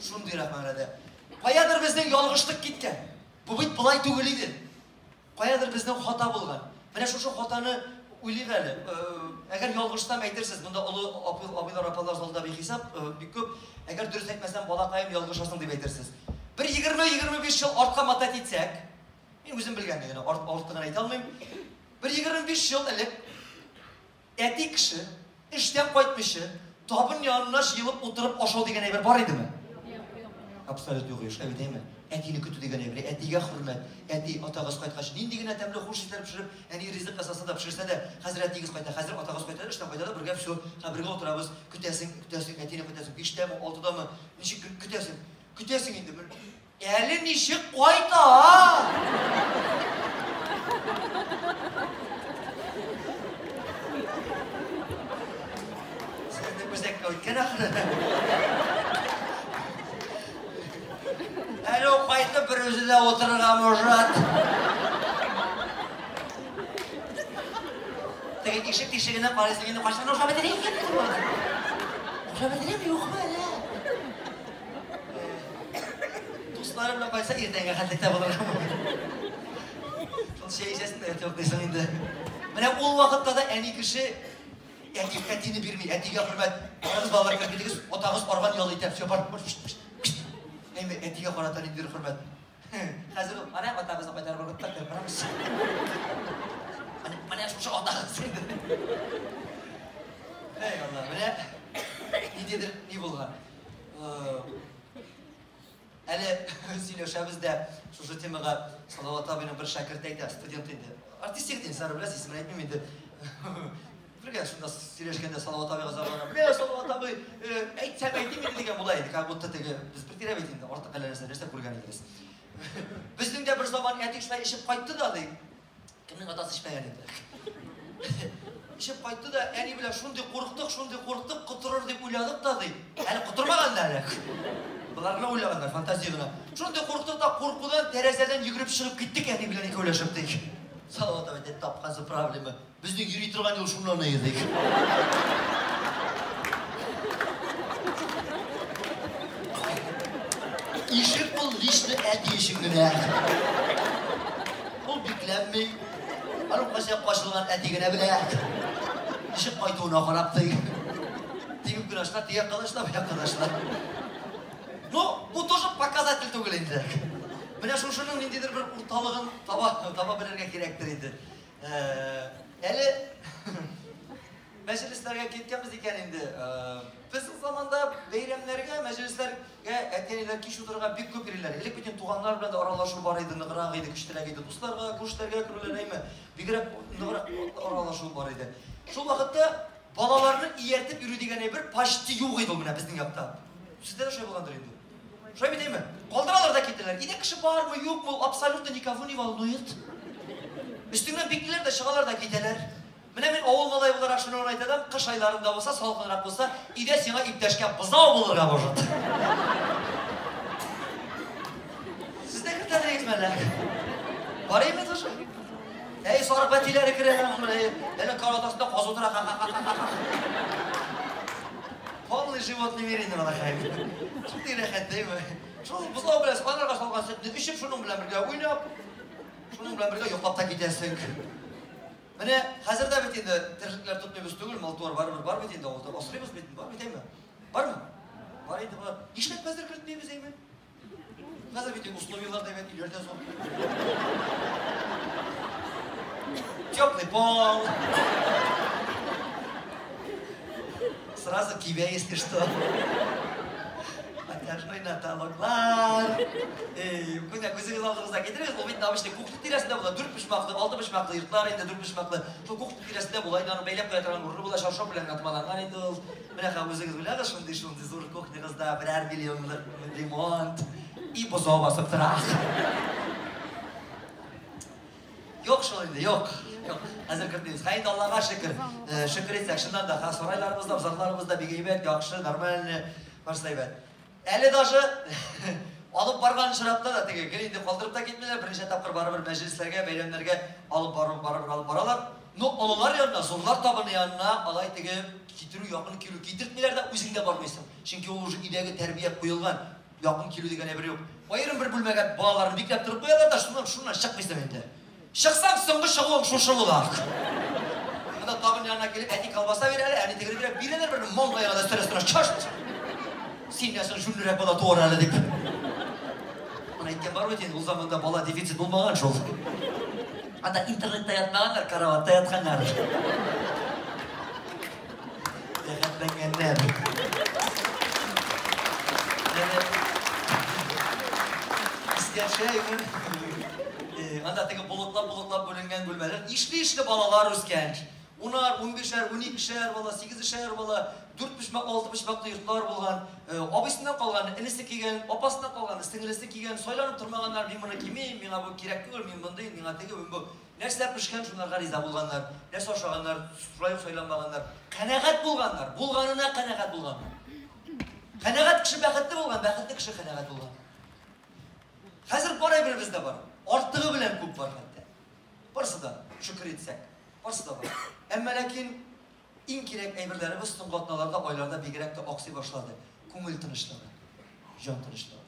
Шундыйрак мәгънәдә. Каядыр безнең ялгышлык киткән. Бу бит болай түгел иде. Каядыр безнең хата булган. Менә шушы хатаны уйлыйк әле. Әгәр ялгышсам әйтерсез, монда олы абыйлар, апалар залда бихисап, бик күп. Әгәр дөрес әйтмәсәм, балакаем, ялгышасың дип әйтерсез. Бер 20-25 ел артка мотать итсәк, мин үзем белгәнне генә артыгын әйтә алмыйм. Бер 25 ел элек әти кеше эштән кайтмыйча табын янына җыелып утырып ашау дигән әйбер бар идеме? Абсолют юк, шулай бит, әйме? Әтине көтү дигән әйбер, әтигә хөрмәт. Әти, атагыз кайткач, нинди генә тәмле хуш исләр пешереп, әни ризык ясаса да, пешерсә дә, хәзер әтиегез кайта, хәзер атагыз кайта, эштән кайта да, бергә все, бергә утырабыз, көтәсең, көтәсең, әтине көтәсең, биштәме, алтыдамы, ничек көтәсең, көтәсең инде. Әле ничек кайта? Сезне үзәккә үткән ахры. Әле ул кайтып бер үзе дә утырырга может. Теге ишек тишегенә карыйсың инде, кайчан ашап бетерә икән? Ашап бетерәме, юкмы әле? Дуслары белән кайтса, иртәнгә хәтлек тә булырга мөмкин. Шул чәй эчәсең дә ятып йоклыйсың инде. Менә ул вакытта да әни кеше әти әтине бирми, әтигә хөрмәт. Барыгыз балалар кереп китегез, атагыз арган ял итә. Все, бар, бар. Әйме, әтигә карата ниндидер хөрмәт. Хәзер ул, ана атагызны кайтарып ыргыттык, кереп барабыз. Менә шушы атагыз инде. Әй Алла, менә ниндидер ни булган. Әле сөйләшәбез дә шушы темага Салават абыйның бер шәкерте әйтә, студент инде. Артист егет инде, сары беләсез, исемен әйтмим инде. Бергә шунда сөйләшкәндә Салават абыйга зарлана. Менә Салават абый, әйтсәм әйтим инде дигән була инде, как будто теге без бер тирә бит инде, артык әллә нәрсә, нәрсә күргән идегез. Безнең дә бер заман әти шулай эчеп кайтты да ди. Кемнең атасы эчмәгән инде. Эчеп кайтты да, әни белән шундый курыктык, шундый курыктык, котырыр дип уйладык та ди. Әле котырмаган да әле. Болар гына уйлаганнар, фантазия гына. Шундый курыктык та, куркудан тәрәзәдән йөгереп чыгып киттек әни белән икәүләшеп ди. Салават абый тапкансың проблема. Безнең йөри торган юл шуннан иде. Ишек ул лично әти өчен генә. Ул бикләнми. Аның кайсы якка ачылган әти генә белә. Ничек кайтуына карап ты. Тибеп кенә ачыла, теге якка да ачыла, бу якка да ачыла. Ну, бу тоже показатель түгел инде. Менә шушының ниндидер бер урталыгын таба, таба белергә кирәктер инде. Әле мәҗлесләргә киткәнбез икән инде. Безнең заманда бәйрәмнәргә, мәҗлесләргә әти-әниләр кич утырырга бик күп йөриләр. Элек бит инде туганнар белән дә аралашу бар иде, ныграк иде, көчлерәк иде. Дусларга, күршеләргә керүләр әйме, бигрәк ныграк аралашу бар иде. Шул вакытта балаларны ияртеп йөрү дигән әйбер почти юк иде ул менә безнең якта. Сездә дә шулай булгандыр инде. Шулай бит әйме? Калдыралар да китәләр. Өйдә кеше бармы, юкмы, ул абсолютно никого не волнует. Өстеңнән биклиләр дә чыгалар да китәләр. Менә мин авыл малае буларак шуны гына әйтә алам, кыш айларында булса, салкынрак булса, өйдә сиңа иптәшкә бозау булырга может. Сез дә кертәдегезме әллә? Бар име тоже? Әй, сарык бәтиләре керә, менә, әле каратасында каз утыра, ха-ха-ха-ха. Полный животный мир инде балакай. Шундый рәхәт, әйме? Шул бозау белән анарга салган сөтне эчеп, шуның белән бергә уйнап, шуның белән бергә йоклап та китәсең. Менә хәзер дә бит инде терлекләр тотмыйбыз түгел, мал-туар барыбер бар бит инде авылда. Асрыйбыз бит, бар бит, әйме? Бармы? Бар инде, бар. Нишләп хәзер кертмибез, әйме? Хәзер бит условияләр дә әйбәт, өйләр дә зур. Теплый пол. Сразу кибә, если что. Натяжной наталоглар. Эй, менә күзегез алдыгызда китерегез, ул бит обычный кухня тирәсендә була. Дүрт почмаклы, алты почмаклы йортлар инде дүрт почмаклы. Шул кухня тирәсендә була инде, аны бәйләп куя торган урыны була, шаршау белән томаланган инде ул. Менә һәм үзегез уйлагыз, шундый-шундый зур кухнягызда берәр миллионлык ремонт и бозау басып тора. Юк шул инде, юк. Юк. Хәзер кертмибез. Хәй, инде Аллага шөкер. Шөкер итсәк, чыннан да, сарайларыбыз да, абзарларыбыз да бик әйбәт, яхшы, нормальный, барысы да әйбәт. Әле даже алып барган очракта да теге гел инде калдырып та китмиләр, берничә тапкыр барыбер мәҗлесләргә, бәйрәмнәргә алып бару, барыбер алып баралар. Но олылар янына, зурлар табыны янына алай теге китерү, якын килү китертмиләр дә, үзең дә бармыйсың. Чөнки ул уже өйдәге тәрбия куелган. Якын килү дигән әйбер юк. Аерым бер бүлмәгә балаларны бикләп торып куялар да, шуннан шуннан чыкмыйсың инде. Чыксаң, соңгы чыгуың шушы була. Монда табын янына килеп, әти колбаса бир әле, әни тегене бирә, бирәләр берне маңгаена да өстәл өстенә чашт! Синнән соң җүнлерәк бала туар әле дип. Моны әйткән бар бит инде, ул заманда бала дефицит булмаган шул. Анда интернетта ятмаганнар, караватта ятканнар. Рәхәтләнгәннәр. Әле искә төшә Анда теге болытлап-болытлап бүленгән бүлмәләр. Ишле-ишле балалар үскән. Унар, унбишәр, уникешәр бала, сигезешәр бала, дүрт почмак, алты почмаклы йортлар булган. Абыйсыннан калган, энесе кигән, апасыннан калган, сеңелесе кигән, сайланып тормаганнар, мин моны кимим, миңа бу кирәк түгел, мин мондый, миңа теге, мин бу. Нәрсә пешкән, шунарга риза булганнар, нәрсә ашаганнар, шулай ук сайланмаганнар. Канәгать булганнар, булганына канәгать булганнар. Канәгать кеше бәхетле булган, бәхетле кеше канәгать булган. Хәзер бар әйберебез дә бар. Артыгы белән күп бар хәтта. Барсы да, шөкер итсәк, барсы да бар. Әмма ләкин иң кирәк әйберләребез соңгы атналарда, айларда бигрәк тә аксый башлады. Күңел тынычлыгы, җан тынычлыгы.